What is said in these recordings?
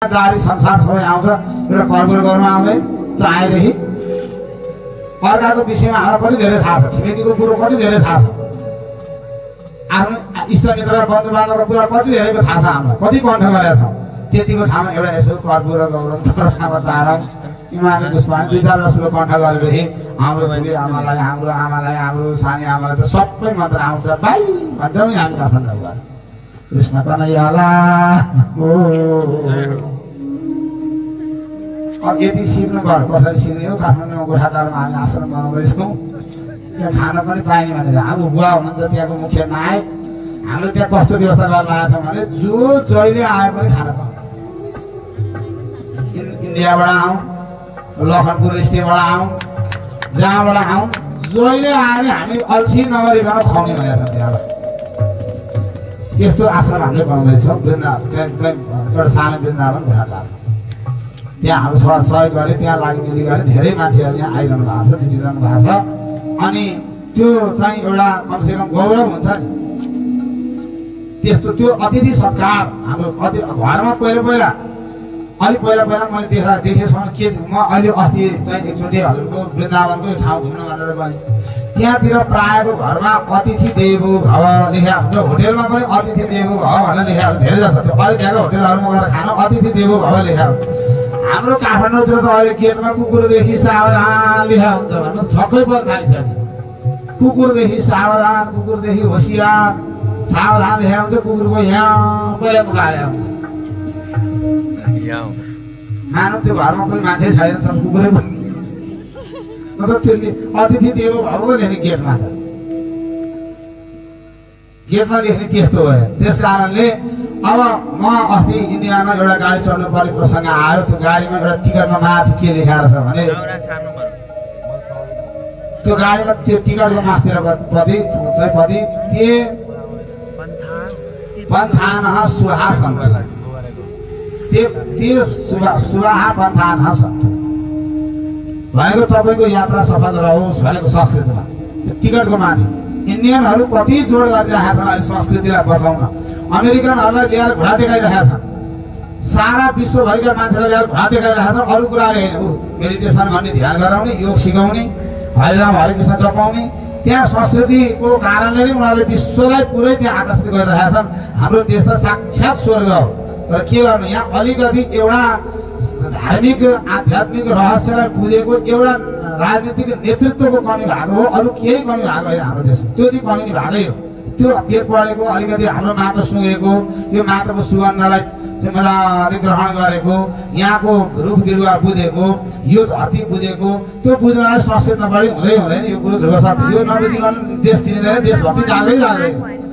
दुनियाँदारी संसार सबै आउँछ एउटा कर्पूर गर्न आउँदै चाहेदेखि अर्काको विषयमा हामीलाई कति धेरै थाहा छ छिमेकीको कुरो कति धेरै थाहा छ आफ्नो इष्टमित्र बन्धु बान्धवको कुरा कति धेरैको थाहा छ हामीलाई कति कण्ठ गरेका छौँ त्यतिको ठाउँमा एउटा यसो कर्पूर गौरव तारक इमानी पुष्पानी 2-4 वर्षको कण्ठ गरेदेखि हाम्रो बहिनी आमालाई हाम्रो सानी आमालाई त सबै मन्त्र आउँछ भाइ भन्छौँ नि हामी काठमाडौँ गएर कृष्ण कन्हैयाला अब यति सिक्नु पर्यो कसरी सिक्ने हो काठमाडौँमा गोठाटारमा हामी आश्रम बनाउँदैछौँ त्यहाँ खान पनि पाइने भनेर हाम्रो बुवा हुनुहुन्छ त्यहाँको मुख्य नायक हामीले त्यहाँ कस्तो व्यवस्था गर्न लागेको छ भने जो जहिले आए पनि खान पाउँछ इन्डियाबाट आउँ लखनपुर स्टेबाट आउँ जहाँबाट आउँ जहिले आयो भने हामी अल्छी नगरिकन खुवाउने भनेको छ त्यहाँबाट त्यस्तो आश्रम हामीले बनाउँदैछौँ एउटा सानो वृन्दावन गोठाटारमा त्यहाँ हाम्रो सहयोग गरे त्यहाँ लागमिली गरे धेरै मान्छेहरू यहाँ आइरहनु भएको छ जुटिरहनु भएको छ अनि त्यो चाहिँ एउटा कमसेकम गौरव हुन्छ नि त्यस्तो त्यो अतिथि सत्कार हाम्रो घरमा पहिला अलिक पहिला मैले देखेसम्म के म अहिले अस्ति चाहिँ एकचोटि हजुरको वृन्दावनको ठाउँ घुम्न भनेर गएँ त्यहाँतिर प्रायःको घरमा अतिथि देवो भव लेखा हुन्छ होटेलमा पनि अतिथि देवो भव भनेर लेखा हुन्छ धेरै जस्तो त्यो अहिले त्यहाँको होटेलहरूमा गएर खान अतिथि देवो भव लेखा हुन्छ हाम्रो काठमाडौँतिर त अहिले गेटमा कुकुरदेखि सावधान लेखा हुन्छ भन्नु छक्कै पर्न थालिसक्यो कुकुरदेखि सावधान कुकुरदेखि होसियार सावधान लेखा हुन्छ कुकुरको यहाँ पहिला मुखाले हुन्छ मानव त्यो घरमा कोही मान्छे छैन सब कुकुरै मतलब त्यसले अतिथि देवो भव लेख्ने गेटमा त गेटमा लेख्ने त्यस्तो हो त्यस कारणले अब म अस्ति इन्डियामा एउटा गाडी चढ्नु पर्ने प्रसङ्ग आयो त्यो गाडीमा एउटा टिकटमा माथि के लेखेको छ भने त्यो गाडीमा त्यो टिकटको मास्तिर पति के पन्थानः सुहा सन्ति त्यो सुवाहा पन्थानः सन्ति भनेको तपाईँको यात्रा सफल रहोस् भनेको संस्कृतिमा त्यो टिकटको माथि इन्डियनहरू कति जोड गरिरहेका छन् अहिले संस्कृतिलाई बचाउन अमेरिकनहरूलाई ल्याएर घोडा देखाइरहेका छन् सारा विश्वभरिका मान्छेलाई ल्याएर घोडा देखाइरहेका छन् अरू कुराले होइन मेडिटेसन गर्ने ध्यान गराउने योग सिकाउने हरिनाम हरे कृष्ण जपाउने त्यहाँ संस्कृतिको कारणले नै उनीहरूले विश्वलाई पुरै त्यहाँ आकर्षित गरिरहेका छन् हाम्रो देश त साक्षात् स्वर्ग हो तर के गर्नु यहाँ अलिकति एउटा धार्मिक आध्यात्मिक रहस्यलाई बुझेको एउटा राजनीतिक नेतृत्वको कमी भएको हो अरू केही कमी भएको होइन हाम्रो देशमा त्यो चाहिँ कमी भएकै हो त्यो पेट पढेको अलिकति हाम्रो माटो सुँगेको यो माटोको सुगन्धलाई चाहिँ मजाले ग्रहण गरेको यहाँको रुख बिरुवा बुझेको यो धरती बुझेको त्यो बुझ्नलाई संस्कृत नपढी हुँदैन यो कुरो ध्रुव सत्य यो नबुझिकन देश चिनिँदैन देशभक्ति जाग्दैन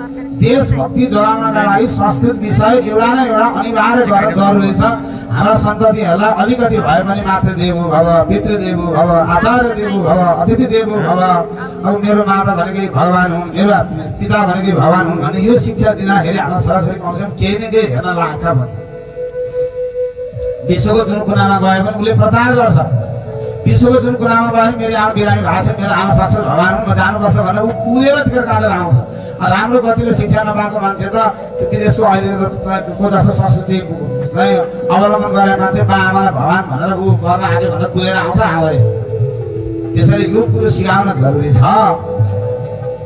देशभक्ति जगाउनका लागि संस्कृत विषय एउटा न एउटा अनिवार्य गर्न जरुरी छ हाम्रा सन्ततिहरूलाई अलिकति भए पनि मातृदेवो भव पितृदेवो भव आचार्य देवो भव अतिथि देवो भव अब मेरो माता भनेकै भगवान् हुन् मेरो पिता भनेकै भगवान् हुन् भने यो शिक्षा दिँदाखेरि हाम्रो छोराछोरी कमसेकम केही न केही हेर्न लाग्छ भन्छ विश्वको जुन कुनामा गए पनि उसले प्रचार गर्छ विश्वको जुन कुनामा गए पनि मेरो आमा बिरामी भएको छ मेरो आमा शास्त्र भगवान् हुन् म जानुपर्छ भनेर ऊ कुदेर टिकट काटेर आउँछ राम्रो गतिले शिक्षा नपाएको मान्छे त त्यो विदेशको अहिले को जस्तो संस्कृति चाहिँ अवलम्बन गरेका मान्छे बा आमालाई भगवान् भनेर ऊ गर्न आयो भनेर कुदेर आउँछ आउँदै त्यसैले यो कुरो सिकाउन जरुरी छ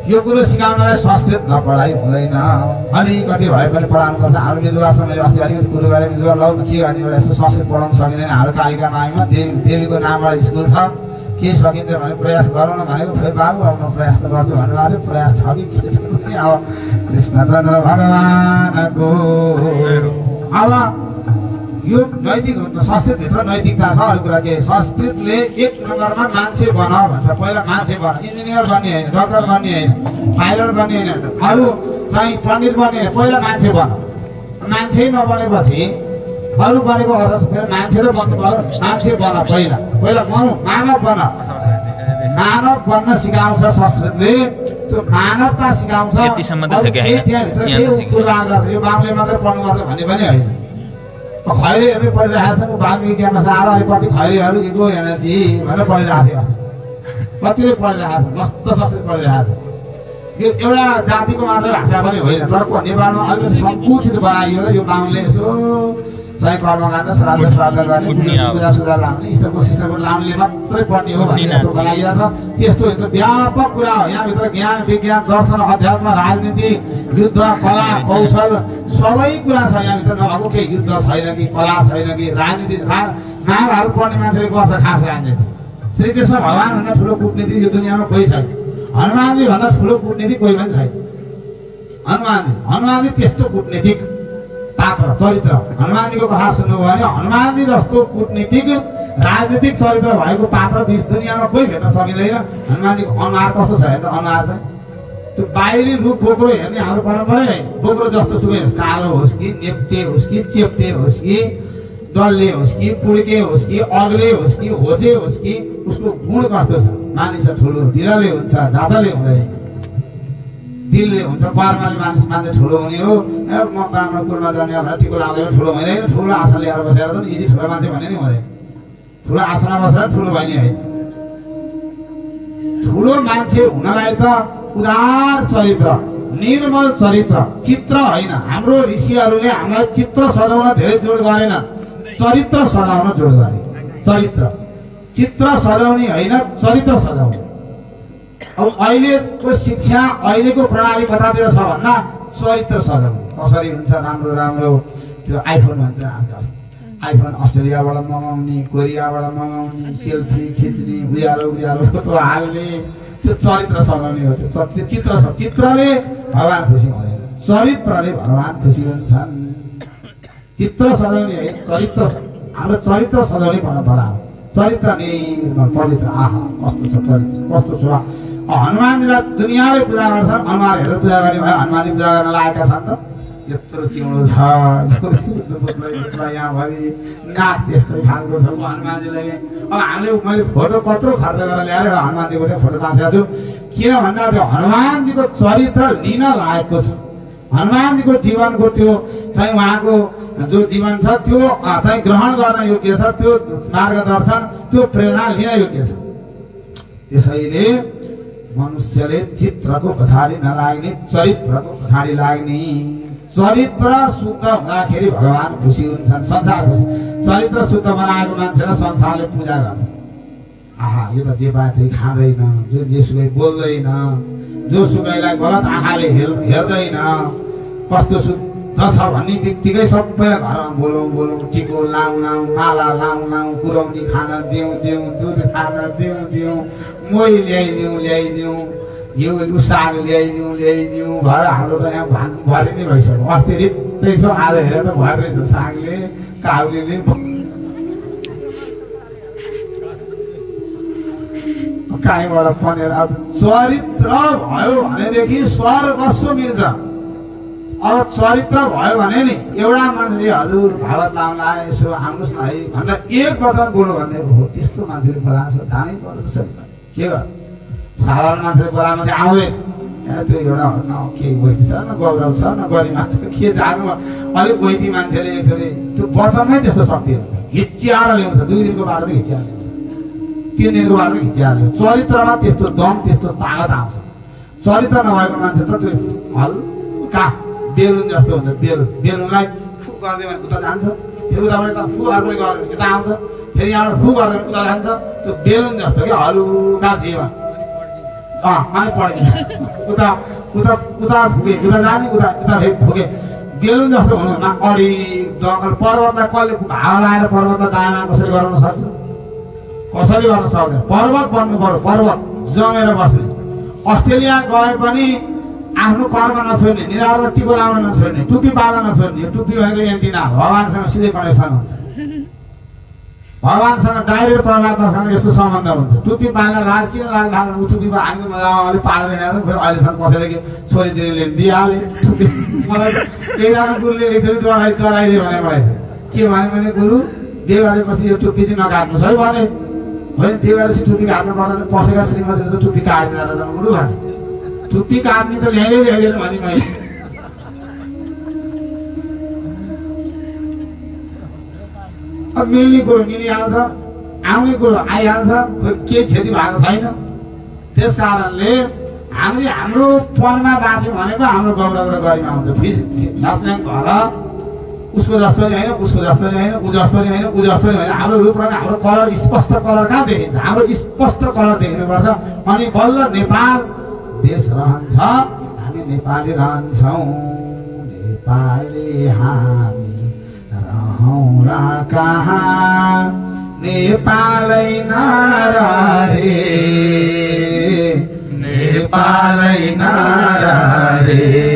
यो कुरो सिकाउनलाई संस्कृत नपढाइ हुँदैन अलिकति भए पनि पढाउनुपर्छ हाम्रो विधवासँग मैले अस्ति अलिकति कुरो गरेँ विधवा लौ के गर्ने एउटा यस्तो संस्कृत पढाउन सकिँदैन हाम्रो कालिका माईमा देवीको नामबाट स्कुल छ के सकिन्छ भने प्रयास गरौँ न भनेको फेरि बाबु अब म प्रयास त गर्छु भन्नुभयो प्रयास छ कि के छ भने अब कृष्णचन्द्र भगवानको अब यो नैतिक संस्कृतभित्र नैतिकता छ अरू कुरा के संस्कृतले एक नम्बरमा मान्छे बनाऊ भन्छ पहिला मान्छे बना इन्जिनियर बन्ने होइन डक्टर बन्ने होइन पाइलट बन्ने होइन अरू चाहिँ पण्डित बन्ने होइन पहिला मान्छे बनाऊ मान्छे नबनेपछि अरू बनेको अर्थ फेरि मान्छे त बन्नु पर्यो मान्छे बना पहिला मानव बन्न सिकाउँछ संस्कृतले त्यो मानवता सिकाउँछ यो बाबुले मात्रै पढ्नुपर्छ भन्ने पनि होइन खैरेहरू पढिरहेका छन् वाल्मिकी आमा सारा कति खैरेहरू इगो एनर्जी भनेर पढिरहेको थियो कतिले पढिरहेको छ मस्त संस्कृत पढिरहेको छ यो एउटा जातिको मात्रै भाषा पनि होइन तर नेपालमा अलिकति सङ्कुचित बनाइयो र यो बाहुनले यसो चाहिँ कर्मकाण्ड श्राद्ध गर्ने पूजा सुजा लाउने इष्टको शिष्टको लाउने मात्रै पढ्ने हो भन्ने जस्तो बनाइएको छ। त्यस्तो यस्तो व्यापक कुरा हो। यहाँभित्र ज्ञान विज्ञान दर्शन अध्यात्म राजनीति युद्ध कला कौशल सबै कुरा छ यहाँभित्र। अब के युद्ध छैन कि कला छैन कि राजनीति महाभारत पढ्ने मान्छेले गर्छ खास राजनीति। श्रीकृष्ण भगवानभन्दा ठुलो कूटनीति यो दुनियाँमा कोही छैन। हनुमानजी भन्दा ठुलो कूटनीति कोही पनि छैन। हनुमानजी त्यस्तो कूटनीतिक पात्र चरित्र। हनुमानजीको कथा सुन्नुभयो भने हनुमानजी जस्तो कूटनीतिक राजनीतिक चरित्र भएको पात्र दुनियाँमा कोही भेट्न सकिँदैन। हनुमानजीको अनुहार कस्तो छ हेर्नु, अनुहार चाहिँ त्यो बाहिरी रूप बोक्रो हेर्ने हाम्रो परम्परै होइन। बोक्रो जस्तो सुकै होस्, कालो होस् कि नेप्टे होस् कि चेप्टे होस् कि डल्ले होस् कि पुड्के होस् कि अग्ले होस् कि होचे होस् कि उसको गुण कस्तो छ। मानिस ठुलो दिलले हुन्छ, जातले हुँदैन। दिलले हुन्छ, कर्मले मान्छे ठुलो हुने हो। म ब्राह्मण कुलमा जाने भनेर टिको लाउँदैन ठुलो हुँदैन। ठुलो आशा लिएर बसेर त इजी ठुलो मान्छे भन्ने नि हुँदैन। ठुलो आशामा बसेर ठुलो भइ नै होइन। ठुलो मान्छे हुनलाई त उदार चरित्र, निर्मल चरित्र, चित्र होइन। हाम्रो ऋषिहरूले हामीलाई चित्र सजाउन धेरै जोड गरेन, चरित्र सजाउन जोड गरे। चरित्र, चित्र सजाउने होइन, चरित्र सजाउने। अब अहिलेको शिक्षा अहिलेको प्रणाली कतातिर छ भन्दा चरित्र सजाउने कसरी हुन्छ। राम्रो राम्रो त्यो आइफोन भन्छ आजकल, आइफोन अस्ट्रेलियाबाट मगाउने, कोरियाबाट मगाउने, सेल्फी खिच्ने, उज्यालो फोटो हाल्ने, त्यो चरित्र सजाउने हो। त्यो चित्र छ। चित्रले भगवान खुसी हुँदैन, चरित्रले भगवान खुसी हुन्छन्। चित्र सजाउने है, चरित्र। हाम्रो चरित्र सजाउने परम्परा हो। चरित्र निर्मल पवित्र। आहा कस्तो छ चरित्र, कस्तो छ। हनुमानजीलाई दुनियाँले पूजा गर्छन्, अनुहार हेरेर पूजा गर्ने भए हनुमानजी पूजा गर्न लागेका छन् त। यत्रो चिउँडो छ यहाँभरि, नाक त्यस्तै खालको छ हनुमानजीलाई। अब हामीले मैले फोटो कत्रो खर्च गरेर ल्याएर हनुमानजीको चाहिँ फोटो राखेको छु। किन भन्दा त्यो हनुमानजीको चरित्र लिन लागेको छ। हनुमानजीको जीवनको त्यो चाहिँ उहाँको जो जीवन छ त्यो चाहिँ ग्रहण गर्न योग्य छ। त्यो मार्गदर्शन, त्यो प्रेरणा लिन योग्य छ। त्यसैले मनुष्यले चित्रको पछाडि नलाग्ने, चरित्रको पछाडि लाग्ने। चरित्र शुद्ध हुँदाखेरि भगवान खुसी हुन्छन्, संसार खुसी। चरित्र शुद्ध बनाएको मान्छेलाई संसारले पूजा गर्छ। आहा यो त जे पाए त्यही खाँदैन, जो जेसुकै बोल्दैन, जोसुकैलाई गलत आँखाले हेर्दैन, कस्तो शुद्ध छ भन्ने बित्तिकै सबै घरमा बोलौँ टिको लाउँ माला लाउँ कुराउनी खान दिउँ दुध खान दिउँ मोही ल्याइदिउँ घिउ साग ल्याइदिउँ भएर हाम्रो त यहाँ भरि नै भइसक्यो। अस्ति रित्तै थियो, आज हेरेर त भर रहेछ। सागले काउलीले कहीँबाट पनेर आउँछ। चरित्र भयो भनेदेखि स्वर्गस्व मिल्छ। अब चरित्र भयो भने नि एउटा मान्छेले हजुर भागवत लाउँला यसो आउनुहोस् न है भन्दा एक वचन बोल्नु भन्ने हो। त्यस्तो मान्छेले बोलाएको छ जानै पर्छ। के गर्नु, साधारण मान्छेले बोलाएको चाहिँ आउँदैन। त्यो एउटा न केही गोइटी छ न गौरव छ न गरिमा छ, के जानु। अलिक गोइटी मान्छेले एक्चुअली त्यो वचनमै त्यस्तो शक्ति हुन्छ। हिच्याएर ल्याउँछ, 2 दिनको बाटो हिच्याएर ल्याउँछ, 3 दिनको बाटो हिच्याएर ल्याउँछ। चरित्रमा त्यस्तो दम, त्यस्तो तागत आउँछ। चरित्र नभएको मान्छे त त्यो हल्का बेलुन जस्तो हुन्छ। बेलुनलाई फु गर्दै भने उता जान्छ, फेरि उताबाट त फु अर्कोले गऱ्यो भने यता आउँछ, फेरि यहाँबाट फु गरेर उता जान्छ। त्यो बेलुन जस्तो कि हलुका जीवन। अनि पढ्ने उता फुके, उता जाने, उता फुके। बेलुन जस्तो हुनुमा अडी दखल। पर्वतलाई कसले हावा लगाएर पर्वतलाई दायाँ कसरी गराउन सक्छ? कसैले गर्न सक्दैन। पर्वत बन्नु पर्यो, पर्वत जमेर बस्ने। अस्ट्रेलिया गए पनि आफ्नो कर्म नछोड्ने, निधारमा टिको लाउन नछोड्ने, टुप्पी बाल्न नछोड्ने। यो टुप्पी भएको एन्टिना भगवानसँग सिधै कनेक्सन हुन्छ। भगवानसँग डाइरेक्ट परमात्मासँग यस्तो सम्बन्ध हुन्छ। टुप्पी बाल्न राज किन लाग्नु? टुप्पी हामी अलिक पालेर हिँडेर फेरि अहिलेसम्म कसैले छोरीदिनेले दिइहाले टुप्पी। मलाई एकजना गुरुले एकचोटि गराइदियो भने मलाई के भने गुरु बिहे गरेपछि यो टुप्पी चाहिँ नकाट्नुहोस् है भने। होइन बिहे गरेपछि टुप्पी काट्नु पर्दैन, कसैका श्रीमतीले त टुप्पी काट्दैन रहेछन् गुरु भने। टुप्पी काट्ने त ल्याइदिएन भने मैले। अब मिल्ने कुरो मिलिहाल्छ, आउने कुरो आइहाल्छ, केही क्षति भएको छैन। त्यस कारणले हामीले हाम्रो पनमा बाँच्यौँ भनेको हाम्रो गौरव र गरिमा हुन्छ। फ्यास्ल्याङ भएर उसको जस्तो नि होइन, उसको जस्तो नि होइन, ऊ जस्तो नि होइन, ऊ जस्तो नि होइन। हाम्रो रूपमा हाम्रो कलर स्पष्ट कलर कहाँ देखिन्छ? हाम्रो स्पष्ट कलर देख्नुपर्छ, अनि बल्ल नेपाल देश रहन्छ। हामी नेपाली रहन्छौँ, नेपाली हामी रहौँला कहाँ, नेपालै नरहे, नेपालै नरहे।